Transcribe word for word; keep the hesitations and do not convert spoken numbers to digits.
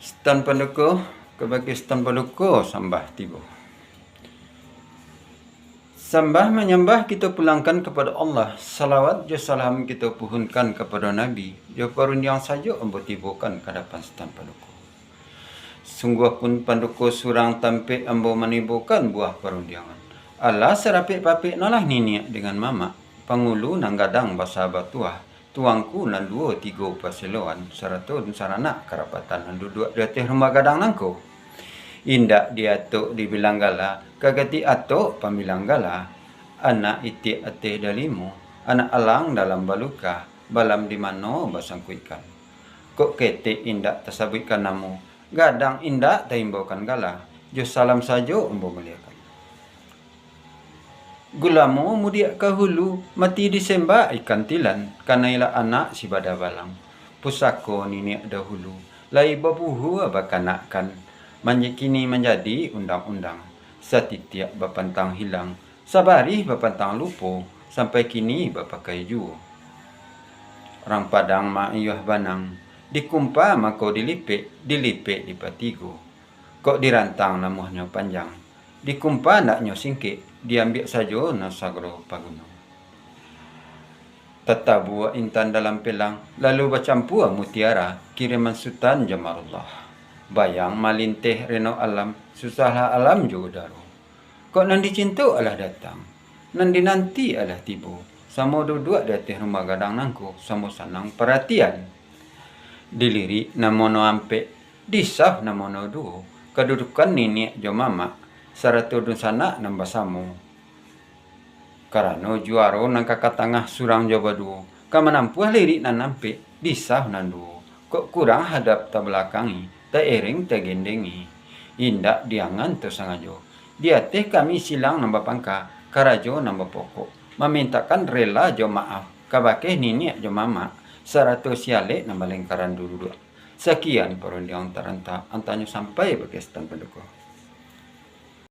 Stan Paduko, kabake Stan Paduko sambah tibo. Sambah manyambah kito pulangkan kapado Allah, salawat jo salam kito puhunkan kapado Nabi, jo parundiang sajo ambo tibokan ka dapan Stan Paduko. Sungguahpun Paduko surang tampek ambo manibokan buah parundiangan. Alah sarapek-papek nolah niniak dengan mamak, pangulu nan gadang basa batuah, tuangku nan duo tigo paseloan, sarato dunsaranak karapatan nan duduak di ateh rumah gadang nangko. Indak diatok dibilang gala, kagatik atok pambilang gala, anak itiak ateh dalimo, anak alang dalam baluka, balam di mano basangkuikkan. Kok ketek indak tasabuikkan namo, gadang indak taimbaukan gala, jo salam sajo ambo muliakan. Gulamo mudiak ka hulu, mati disembak ikan tilan, kanailah anak si bada balang. Pusako niniak dahulu, lai babuhua bakanakkan, manja-, kini manjadi undang-undang. Satitiak bapantang hilang, sabarih bapantang lupo, sampai kini bapakai juo. Urang Padang maiyuah banang, dikumpa mako dilipek, dilipek dipatigo. Kok dirantang namuahnyo panjang, dikumpa andaknyo singkek, diambiak sajo nan sagalo paguno. Tatabuak intan dalam pelang, lalu bacampua mutiara, kiriman Sutan Jamarullah. Bayang malinteh reno alam, susahlah alam jo udaro. Kok nan dicinto alah datang, nan dinanti alah tibo, samo duduak di ateh rumah gadang nangko, samo sanang paratian. Dilirik namo no ampek, disauh namo no duo, kadudukan niniak jo mamak, sarato dunsanak nan basamo. Karano juaro nan ka katangah surang jo baduo, ka manampuah lirik nan ampek, disauh nan duo. Kok kurang hadap tabalakangi, taereng tagendengi. Indak diangan tu sangajo. Di ateh kami silang nan bapangka, karajo nan bapokok. Mamintakan rela jo maaf, kabake niniak jo mamak, sarato si alek nan balengkaran duduak. Sakian parundiang taranta, antanyo sampai bakeh Stan Paduko.